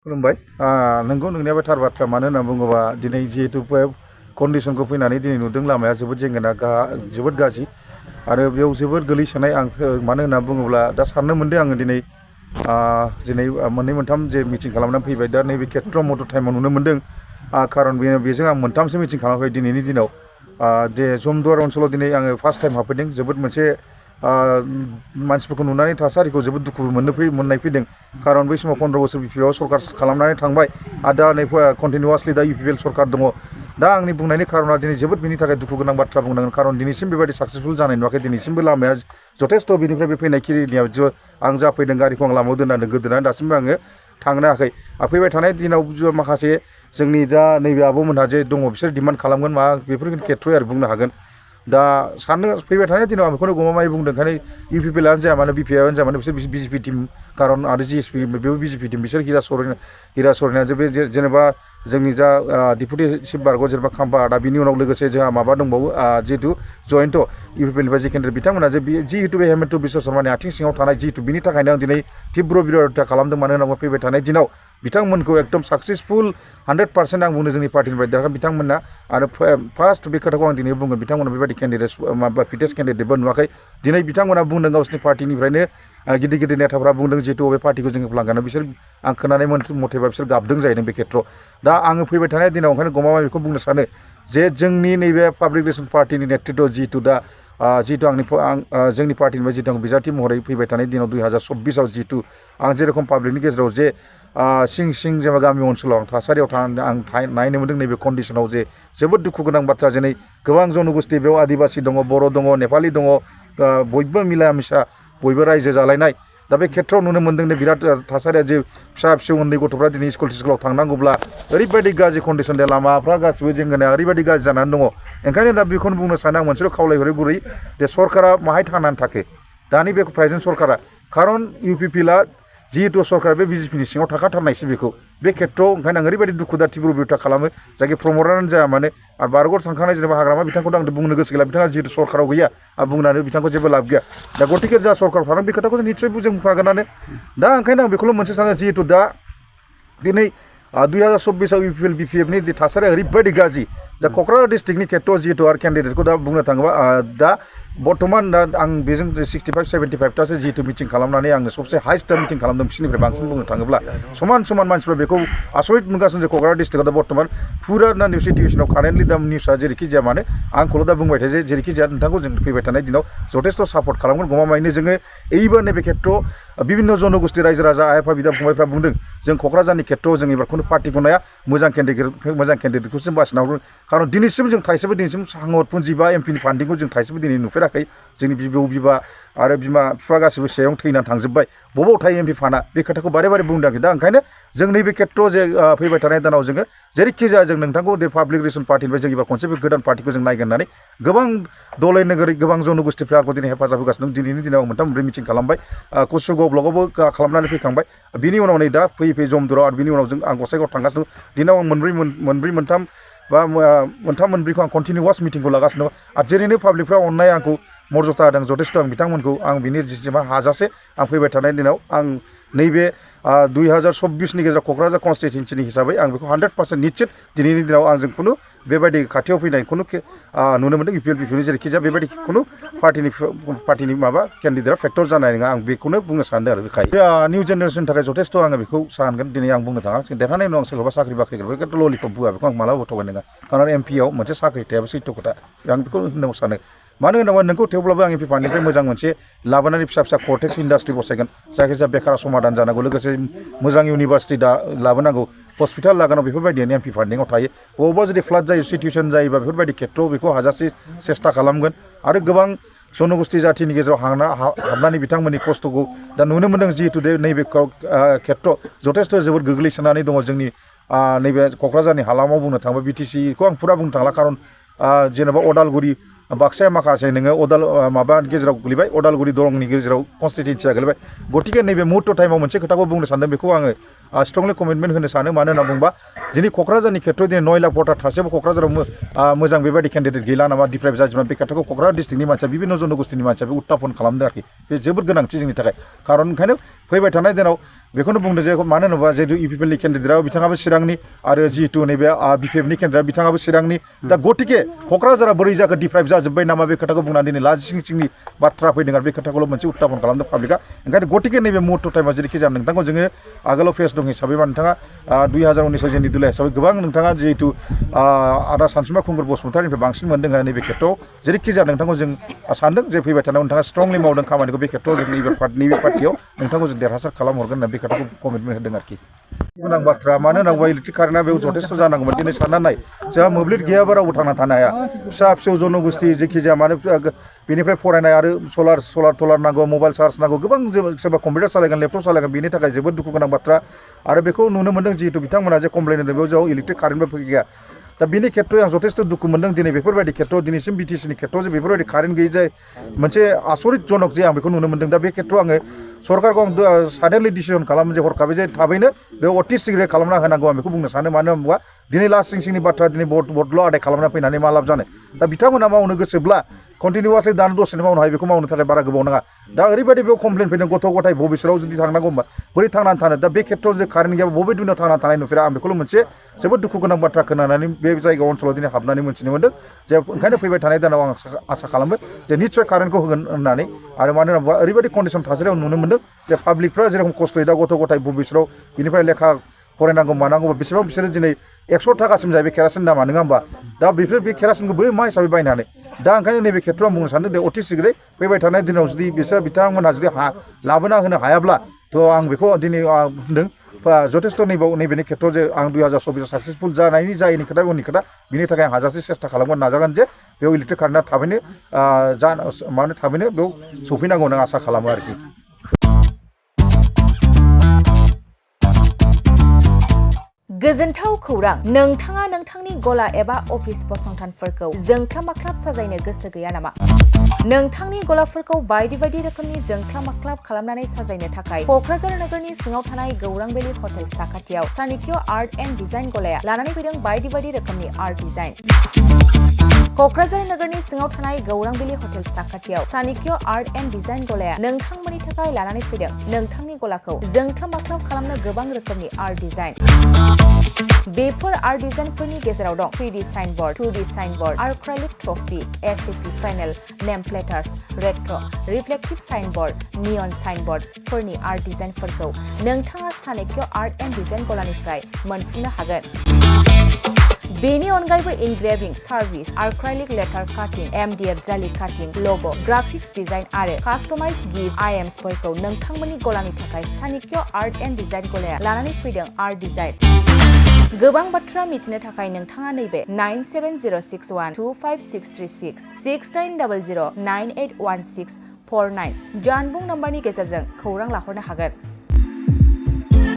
खुलुमबाय नोंगौ नोंनिया बे थार बाथ्रा मानो होनना बुङोबा दिनै जिहेतु कन्डिसनखौ फैनानै दिनै नुदों लामाया जोबोद जेंना जोबोद गाज्रि आरो बेयाव जोबोद गोलैसोनाय आं मानो होनना बुङोब्ला दा साननो मोनदों आङो दिनै मोननै मोनथाम जे मिटिं खालामनानै फैबाय दा नैबे खेत्र मटर टाइमाव नुनो मोनदों खारन बेजों आं मोनथामसो मिटिं खालामबाय दिनैनि दिनाव जे जमदुवार ओनसोलाव दिनै आङो फार्स्ट टाइम हाबफैदों जोबोद मोनसे मानसिफोरखौ नुनानै थासारिखौ जोबोद दुखु मोननाय फैदों खारन बै समाव 15 बोसोर बिपिएफ सरकार खालामनानै थांबाय आरो दा नै कन्टिनिउवासलि दा इउपिपिएल सरकार दङ दा आंनि बुंनायनि खारना दिनै जोबोद बेनि थाखाय दुखु गोनां बाथ्रा बुंनांगोन खारन दिनैसिम बेबायदि साक्सेसफुल जानाय नुवाखै दिनैसिमबो लामाया जथेस्थ' बेनिफ्राय बे फैनाय खिरिनियाव आं जा फैदों गारिखौ आं लामायाव दोननानै गोदोनानै दासिमबो आङो थांनो हायाखै फैबाय थानाय दिनाव माखासे जोंनि दा नैबे आब'मोनहा जे दङ बिसोर डिमान्ड खालामगोन मा बेफोर खेथ्र'यै आरो बुंनो हागोन दा साननो फैबाय थानाय दिनाव आं बेखौनो गमामायै बुंदों ओंखायनो इउपिपिएलआनो जाया मानो बिपिएफआनो जाया मानो बिसोर बिजेपि टिम खारन आरो जिएसपि बेबो बिजेपि टिम बिसोर हिरा सरैना जेनेबा जोंनि जा डिपुटि चिफ बारग' जेनेबा खाम्फा दा बिनि उनाव लोगोसे जोंहा माबा दंबावो जिहेतु जयन्त इउपिपिएलनिफ्राय जे केन्डिडेट बिथांमोना जे जिहेतु बे हेमन्त बिश्व शर्मानि आथिं सिङाव थानाय जिहेतु बिनि थाखायनो आं दिनै तीब्र बिर'धा खालामदों मानो होनना फैबाय थानाय दिनाव बिथांमोनखौ एकदम साक्सेसफुल 100% आं बुंनो जोंनि पार्टिनिफ्राय दा बिथांमोना आरो फार्स्ट बे खोथाखौ आं दिनै बुंगोन बिथांमोना बेबायदि केन्डिडेट माबा फिटेस्ट केन्डिडेटबो नुवाखै दिनै बिथांमोना बुंदों गावसिनि पार्टिनिफ्रायनो गिदिर गिदिर नेताफ्रा बुंदों जिहेतु बबे पार्टिखौ जोङो लांगोन बिसोर आं खोनानाय मथेबा बिसोर गाबदों जाहैदों बे खेथ्रआव दा आङो फैबाय थानाय दिनाव ओंखायनो गमामा बेखौ बुंनो सानो जे जोंनि नैबे पाब्लिक रिलेसन पार्टिनि नेतृत्व जिहेतु दा जिहेतु जोंनि पार्टिनिफ्राय जिहेतु आं बिजाथि महरै फैबाय थानाय दिनाव 2024आव जिहेतु आं जेरेखम पाब्लिकनि गेजेराव जे सिं जेनेबा गामि ओनसोलाव थासारियाव आं नायनो मोनदों नैबे कन्डिसनाव जे जोबोद दुखु गोनां बाथ्रा दिनै गोबां जनगोष्ठी बेयाव आदिबासि दङ बर' दङ नेपालि दङ बयबो मिला मिसा बयबो रायजो जालायनाय दा बे खेथ्रआव नुनो मोनदों बिराद थासारिया जे फिसा फिसौ उन्दै गथ'फ्रा दिनै स्कुलाव थांनांगौब्ला ओरैबायदि गाज्रि कन्डिसन दे लामाफ्रा गासिबो जेंनाया ओरैबायदि गाज्रि जानानै दङ ओंखायनो दा बेखौनो बुंनो सानो आं मोनसेल' खावलायहरै गुरै जे सरकारा माहाय थांनानै थाखो दानि बे प्रेजेन्ट सरकारा खारन इउपिपिएलआ जिहेतु सरकार बे बिजेपिनि सिङाव थाखाथारनायसो बेखौ बे खेथ्रआव ओंखायनो आं ओरैबायदि दुखु दा तीब्र बिर'धा खालामो जायखि प्रमटारानो जाया मानो आरो बारग' थांखानाय जेनेबा हाग्रामा बिथांखौथ' आं बुंनो गोसो गैला बिथाङा जिहेतु सरकाराव गैया आं बुंनानै बिथांखौ जेबो लाब गैया दा गतिके जा सरकार थादों बे खोथाखौ निस्सय जों बुंखागोनानो दा ओंखायनो आं बेखौल' मोनसे सानो जिहेतु दा दिनै 2024आव इउपिपिएल बिपिएफनि थासारिया ओरैबायदि गाज्रि दा क'क्राझार डिस्ट्रिक्टनि खेथ्रआव जिहेतु आरो केन्डिडेटखौ दा बुंनो थाङोबा दा बर्थमान दा आं बेजों 65-75टासो जिहेतु मिटिं खालामनानै आङो सबसे हाइस्ट मिटिं खालामदों बिसोरनिफ्राय बांसिन बुंनो थाङोब्ला समान मानसिफ्रा बेखौ आसरित मोनगासिनो जे क'क्राझार डिस्ट्रिक्टआव दा बर्थमान फुरा दा निउस सिटुवेसनाव कारेन्टलि दा निउसआ जेरैखि जाया मानो आंखौल' दा बुंबाय थायो जे जेरैखि जाया नोंथांखौ जों फैबाय थानाय दिनाव जथेस्थ' सापर्ट खालामगोन गमामायैनो जोङो एइबार नैबे खेथ्रआव बिभिन्न जनगोष्ठी रायजो राजा आइ आफा बिदा फंबायफ्रा बुंदों जों क'क्राझारनि खेथ्रआव जों एबारखौनो पार्टिखौ नाया मोजां केन्डिडेटखौसो बासिना हरगोन खारन दिनैसिम जों थाइसेबो दिनैसिम हांगर पुन्जि बा एमपिनि फान्डिंखौ जों थाइसेबो दिनै नुफेराखै जोंनि बिबौ बिबा आरो बिमा बिफा गासिबो सायाव थैनानै थांजोब्बाय बबाव थायो एमपि फान्डआ बे खोथाखौ बारे बुंदों दा ओंखायनो जों नैबे खेथ्रआव जे फैबाय थानाय दानाव जोङो जेरैखि जाया जों नोंथांखौ बे पाब्लिक रिलेसन पार्टिनिफ्राय जों एबार खनसे बे गोदान पार्टिखौ जों नायगोन होननानै गोबां दलै नोगोरै गोबां जनगोष्ठीफ्रा आंखौ दिनै हेफाजाब होगासिनो दं दिनैनि दिनाव मोनथाम मोनब्रै मिटिं खालामबाय कुसुगाव ब्लकआवबो खालामनानै फैखांबाय बिनि उनाव नै दा फैयै जमदुराव आरो बिनि उनाव जों आं गसाइगावआव थांगासिनो दं दिनाव आं मोनथाम मोनब्रैखौ आं कन्टिनिउवास मिटिंखौ लागासिनो दं आरो जेरैनो पाब्लिकफ्रा अननाय आंखौ मर्जथा होदों जथेस्थ' आं बिथांमोनखौ आं बिनि जेसेबां हाजासे आं फैबाय थानाय दिनाव आं नैबे 2024नि गेजेराव क'क्राझार कनस्टिटुवेन्सिनि हिसाबै आं बेखौ 100% निश्चित दिनैनि दिनाव आंजों खुनु बेबायदि खाथियाव फैनाय खुनु नुनो मोनदों इउपिएल बिपिएफनि जेरैखि जाया बेबायदि खुनु पार्टिनि माबा केन्डिडेटआ फेक्टर जानाय नङा आं बेखौनो बुंनो सानदों आरो बेखायनो निउ जेनेरेसननि थाखाय जथेस्थ' आङो बेखौ सानगोन दिनै आं बुंनो थाङा देरहानायनि उनाव आं सोरखौबा साख्रि बाख्रि बेखौथ' ललिपप होआ बेखौ आं मालाबाबो थगायनाय नङा खारन एमपिआव मोनसे साख्रि थायाबो सैथो खोथा आं बेखौ होननांगौ सानो मानो होनोबा नोंखौ थेवब्लाबो आं एमपि फान्डनिफ्राय मोजां मोनसे लाबोनानै फिसा कर्टेक्स इन्डास्ट्रि बसायगोन जायखिजाया बेखार समाधान जानांगौ लोगोसे मोजां इउनिभार्सिटि लाबोनांगौ हस्पिटाल लागानांगौ बेफोरबायदियानो एमपि फान्डिंआव थायो बबावबा जुदि फ्लाड जायो सिटुवेसन जायोबा बेफोरबायदि खेथ्रआव बेखौ हाजासे सेस्था खालामगोन आरो गोबां जनगोष्ठी जाथिनि गेजेराव हाबनानै बिथांमोननि खस्थ'खौ दा नुनो मोनदों जिहेतु नैबे खेथ्रआव जथेस्थ' जोबोद गोग्लैसोनानै दङ जोंनि नैबे क'क्राझारनि हालामाव बुंनो थाङोबा बिटिसिखौ आं फुरा बुंनो थांला खारन जेनेबा अदालगुरि बाक्साया माखासे नोङो माबा गेजेराव गोलैबाय अदालगुरि दरंनि गेजेराव कनस्टिटुवेन्सिया गोलैबाय गतिके नैबे मुहुर्त टाइमाव मोनसे खोथाखौ बुंनो सानदों बेखौ आङो स्ट्रंलि कमिटमेन्ट होनो सानो मानो होनना बुंबा दिनै क'क्राझारनि खेथ्रआव दिनै 9 लाख भटार थासेयावबो क'क्राझाराव मोजां बेबायदि केन्डिडेट गैला नामा डिप्राइभ जाजोबना बे खोथाखौ क'क्राझार डिस्ट्रिक्टनि मानसिया बिभिन्न जनगोष्ठीनि मानसिया बे उत्थापन खालामदों आरोखि बे जोबोद गोनांथि जोंनि थाखाय खारन ओंखायनो फैबाय थानाय दिनाव बेखौनो बुंदों जे मानो होनोबा जिहेतु इउपिपिएलनि केन्डिडेटआ बिथाङाबो चिरांनि आरो जिहेतु नैबे बिपिएफनि केन्डिडेटआ बिथाङाबो चिरांनि दा गतिके क'क्राझारा बोरै जाखो डिप्राइभ जाजोब्बाय नामा बे खोथाखौ बुंनानै दिनै लाजिं सिंनि बाथ्रा फैदों आरो बे खोथाखौल' मोनसे उत्थापन खालामदों पाब्लिकआ ओंखायनो गतिके नैबे मुहुर्त टाइमाव जेरैखि जाया नोंथांखौ जोङो आगोलाव फेस दं हिसाबै बा नोंथाङा 2019 जोंनि दुला हिसाबै गोबां नोंथाङा जिहेतु आदा सानसुमा खुंगुर बसुमतारिनिफ्राय बांसिन मोनदों नैबे खेथ्रआव जेरैखि जाया नोंथांखौ जों सानदों जे फैबाय थानायाव नोंथाङा स्ट्रंलि मावदों खामानिखौ बे खेथ्रआव जों नैबे पार्टियाव नोंथांखौ जों देरहासार खालामहरगोन होनना बे खोथाखौ कमिटमेन्ट होदों आरोखि गोनां बाथ्रा मानो होनोबा इलेक्ट्रिक कारेन्टआ बेयाव जथेस्थ' जानांगौमोन दिनै सानना नाय जोंहा मोब्लिब गैयाबा रावबो थांना थानो हाया फिसा फिसौ जन'गोष्ठि जेखि जाया मानो बेनिफ्राय फरायनाय आरो सलार नांगौ मबाइल चार्ज नांगौ गोबां सोरबा कम्पिउटार सालायगोन लेपटप सालायगोन बेनि थाखाय जोबोद दुखु गोनां बाथ्रा आरो बेखौ नुनो मोनदों जिहेतु बिथांमोना जे कमप्लेन होदों बेयाव जों इलेक्ट्रिक कारेन्टबो गैया दा बेनि खेथ्रआव आं जथेस्थ' दुखु मोनदों दिनै बेफोरबायदि खेथ्रआव दिनैसिम बिटिसिनि खेथ्रआव जे बेफोरबायदि कारेन्ट गैयै जाय मोनसे आसरित जनक जे आं बेखौ नुनो मोनदों दा बे खेथ्रआव आङो सरकारखौ आं साडेनलि डिसिसन खालामो जे हरखाबै जे थाबैनो बे अति सिग्रे खालामना होनांगौ आं बेखौ बुंनो सानो मानो होनोबा दिनै लास्ट सिंनि बाथ्रा दिनै बदल' आदाय खालामना फैनानै मा लाब जानो दा बिथांमोना मावनो गोसोब्ला कन्टिनिउवासलि दानो दसेनो मावनो हायो बेखौ मावनो थाखाय बारा गोबाव नाङा दा ओरैबायदि बेयाव कमप्लेन फैदों गथ' गथाय भबिसतआव जुदि थांनांगौ होनबा बोरै थांनानै थानो दा बे खेथ्रआव जे कारेन्ट गैयाबा बबे दुनियाव थांनानै थानाय नुफेरा आं बेखौल' मोनसे जोबोद दुखु गोनां बाथ्रा खोनानानै बे जायगा ओनसोलाव दिनै हाबनानै मोनथिनो मोनदों जे ओंखायनो फैबाय थानाय दानाव आं आसा खालामो जे निस्सय कारेन्टखौ होगोन होननानै आरो मानो होनोबा ओरैबायदि कन्डिसन थासारियाव नुनो मोनदों जे पाब्लिकफ्रा जेरखम खस्थ'यै दा गथ' गथाय भबिसतआव बिनिफ्राय लेखा फरायनांगौ मानांगौ बेसेबां बिसोरो दिनै 100 थाखासिम जाहैबाय केरासिन दामा नङा होमबा दा बेफोर बे केरासिनखौ बै मा हिसाबै बायनानै दा ओंखायनो नैबे खेथ्रआव आं बुंनो सानदों दे अति सिग्रे फैबाय थानाय दिनाव जुदि बिथांमोनहा जुदि लाबोना होनो हायाब्ला थ' आं बेखौ दिनै बुंदों जथेस्थ' नैबेनि खेथ्रआव जे आं 2024 साक्सेसफुल जायैनि खोथा उननि खोथा बिनि थाखाय आं हाजासे सेस्था खालामगोन नाजागोन जे बेयाव इलेक्ट्रिक कारेन्टआ थाबैनो बेयाव सफैनांगौ होनना आसा खालामो आरोखि गोजोनथाव खौरां नोंथाङा नोंथांनि गला एबा अफिस फसंथानफोरखौ जोंख्लाब माख्लाब साजायनो गोसो गैया नामा? नोंथांनि गलाफोरखौ बायदि बायदि रोखोमनि जोंख्लाब माख्लाब खालामनानै साजायनो थाखाय क'क्राझार नोगोरनि सिङाव थानाय गौरां भेलि हटेल साखाथियाव सानिक्य आर्ट एन्ड डिजाइन गलाया लानानै फैदों बायदि बायदि रोखोमनि आर्ट डिजाइन क'क्राझार नोगोरनि सिङाव थानाय गौरां भेलि हटेल साखाथियाव सानिक्य आर्ट एन्ड डिजाइन गलाया नोंथांमोननि थाखाय लानानै फैदों नोंथांनि गलाखौ जोंख्लाब माख्लाब खालामनो गोबां रोखोमनि आर्ट डिजाइन बेफोर आर्ट डिजाइनफोरनि गेजेराव दं 3D signboard 2D signboard acrylic trophy SAP panel name plates retro reflective signboard neon साइनबोर्डफोरनि आर्ट डिजाइनफोरखौ नोंथाङा सानिक्य आर्ट एन्ड डिजाइन गलानिफ्राय मोनफुंनो हागोन बेनि अनगायैबो इनग्रेभिं सार्भिस आर्क्राइलिक लेटार काटिं MDF जालि काटिं लग' ग्राफिक्स डिजाइन आरो कास्टमाइज गिफ्ट आइटेम्सफोरखौ नोंथांमोननि गलानि थाखाय सानिक्य आर्ट एन्ड डिजाइन गलाया लानानै फैदों आर्ट डिजाइन गोबां बाथ्रा मिथिनो थाखाय नोंथाङा नैबे 9706125636 6900981649 जानबुं नम्बरनि गेजेरजों खौरां लाहरनो हागोन